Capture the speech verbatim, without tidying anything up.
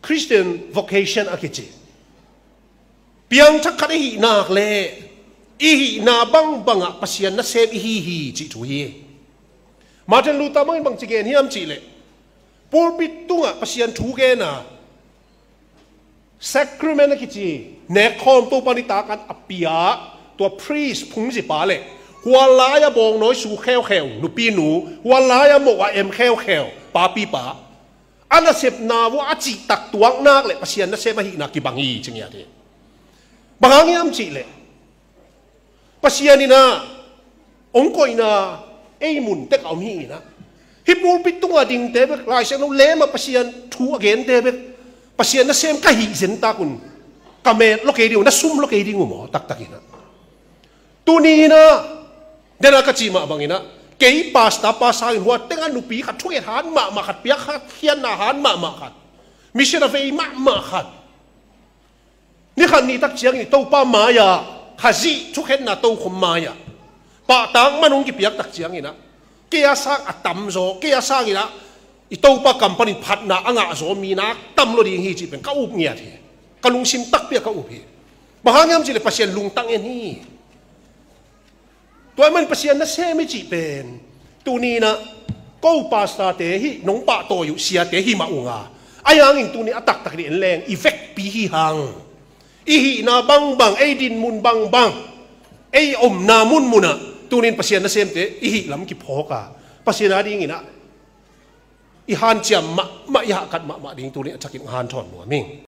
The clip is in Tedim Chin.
Christian vocation a kici piangthak khat i hih nak le i hihna bangbangah Pasian nasem i hi hi cih thu hi. Martin Luther bangin bangci gen hiam cihleh, pulpit tungah Pasian thu gena sacrament a kici nekkhawm Topa nitakan a pia tua priest phungzipa le hualai a bawngnawi su kheukheu nupinu, hualai a moh a em kheukheu papipa, a nasepna vua a cihtak tuaknak le Pasian nasem ahihna kibang hi ci ngiat hi. Bang hang hiam cihleh, Pasian inah hong koihna ei mun tek a om hi inah, hih pulpit tungah dingte bek, Lai Siangtho lemah Pasian thu a gente bek Pasian nasem ka hih zentak un ka met lo kei ding uh, na sum lo kei ding uh maw, taktak inah. Tuni inah, dena ka cih mah banginah, kei pasta pa sangin hua tengah nupi khat thunget han mahmah khat, piak khat khiatna han mahmah khat, mission a vei mahmah khat, ni khat ni tak ciangin i Topa mai-ah, Khazih thukhenna tokhom mai-ah pahtak man hong kipiak tak cianginah, kei a sang a tamzaw, kei a sanginah i Topa kam panin phatna a ngahzaw mi nak tam lo ding hi cih pen ka up ngiat hi. Ka lungsim takpi a ka up hi. Bang hang hiam cihleh Pasian lungtang en hi. Tua ahih manin Pasian nasem i cih pen tuni inah ko pastate hih nong pahtawi uh siate hi mah unga, ahi hangin tuni a taktak in en leng i vekpi hi hang. I hihna bangbang, ei dinmun bangbang, ei omna munmunah tunin Pasian nasemte i hih lam kiphawk a, Pasian a dinginah i hanciam mahmah, i hahkat mahmah ding tunin a thakin hanthawn nuam ing.